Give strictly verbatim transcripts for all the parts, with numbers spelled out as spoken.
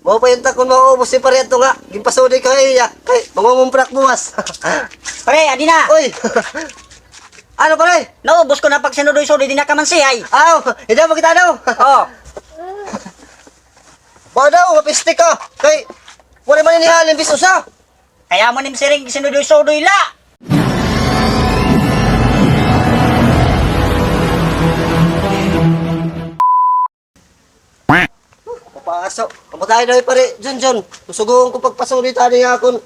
Mao pa unta kon maubos ni pare adto nga ginpasudoy ko ha iya. Kay mangungumpra ak buwas. Pare, adi na. Oy! Ano, pare? Naubos ko na pagsinudoy-sudoy dinhi ha kamansihay. Aw, ida mo kita daw. Oh. Ba daw, mapiste ka. Kay, wala man ini halin bis usa. Kay amo nim siring sinudoy-sudoy la. Papaso. Kamatay na, pare Junjun. Susugoon ko pagpasudoy tani nga akon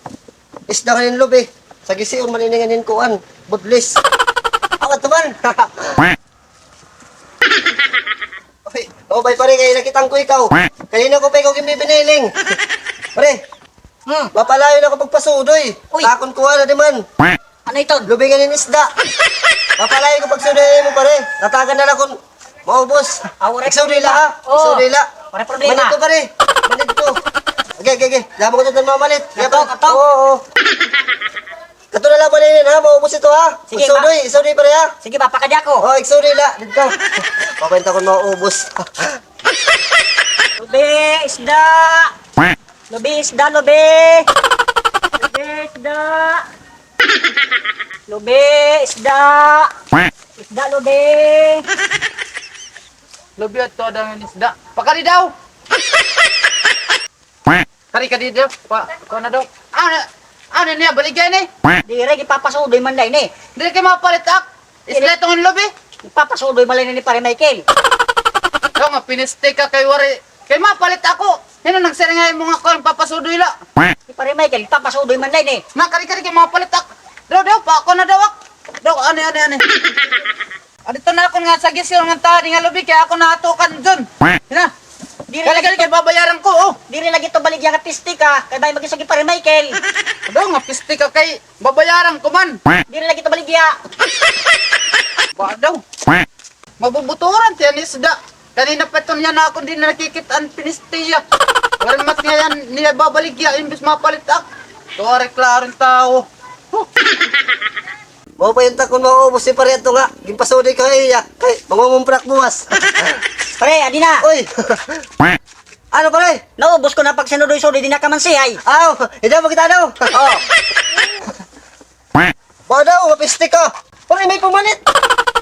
isda nganin lubi. Sa gisi, man ini nganin kuan. Budlis. Awa to man. Oy, oh, bay, pare, kay nakita ko ikaw. Kanina ko pa ikaw ginbibiniling. Pare, hmm, mapalayo na ko pagpasudoy. Uy. Takon ko na di man. Ano iton? Lubi nganin isda. Mapalayo ko pagsudoy mo, pare. Tatagan na la kon maubos. Ah, waray problema. Igsudoy la, ha? Oo. Igsudoy la. Waray problema. Manid ko, pare. Manid ko. Okay, okay, okay. Damo ko ito mamalit. Kato, kato. Oo, oo. Kato na la, pare, ha? Maubos ito, ha? Sige, igsudoy, igsudoy, pare, ha? Sige, papakadi ako. Oh, igsudoy la. Dito. Papenta ko maubos. Lubi, isda. Lubi, isda, lubi. Lubi, isda. Lubi, isda. Isda, lubi. Lubi adto ada nga isda. Pakadi daw. Kari, kadi daw. Pa, kuan na daw. Ano, ano niya, baligya ini? Diri, ipapasudoy man la ini. Diri kay mapalit ak. Isda iton lubi. Ipapasudoy man la ini ni Pare Michael. Daw nga piniste ka kay waray. Kay mapalit ako. Hin-o nagsiring ha imo nga kuan, papasudoy la? Ni Pare Michael, ipapasudoy man la ini. Na, kari, kari, kay mapalit ak. Daw, daw, pa ako na daw ak. Daw, ani, ani, ani. Adto na ako nga sa gisyon nga tani nga lubi kay ako na ato kan Jun. Hina. Diri lagi, kay babayaran ko, oh. Diri lagi to baligya nga piste ka, kay bay magin sa Pare Michael. Daw nga piste ka kay babayaran ko man. Diri lagi to baligya. Ba daw. Mabubuturan tiyan isda. Kanina pa ito niya na ako, di na nakikita an pinistiya. Waray mat nga yan niya babaligya, imbis mapalit ak. Tuwari klaro an tawo. Huh. Mao pa unta kon maubos ni pare adto nga ginpasudoy ko ha iya. Kay mangungumpra ak buwas. Pare, adi na. Oy. Ano, pare? Naubos ko na pagsinudoy-sudoy dinhi ha kamansihay. Aw, ida mo kita daw. Oh. Ba daw, mapiste ka. Pare, may pumanit.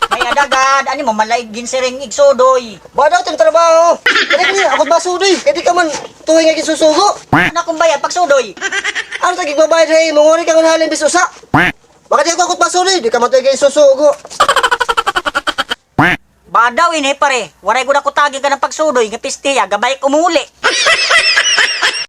May adagad, ani mo man la ginsiring igsudoy. Ba daw, tim trabaho. Pare, ako it masudoy. Kay di ka man tuig nga ginsusugo. Ano akong bayad pagsudoy? Ano ta gigbabayad ha imo? Ngori ka ngan halin bis usa. Baka di ako akot masudoy, di ka man tuig isusugo. Ba daw ini, pare, waray gud ako tagi kanan pagsudoy nga piste hiya, gabay ak umuli.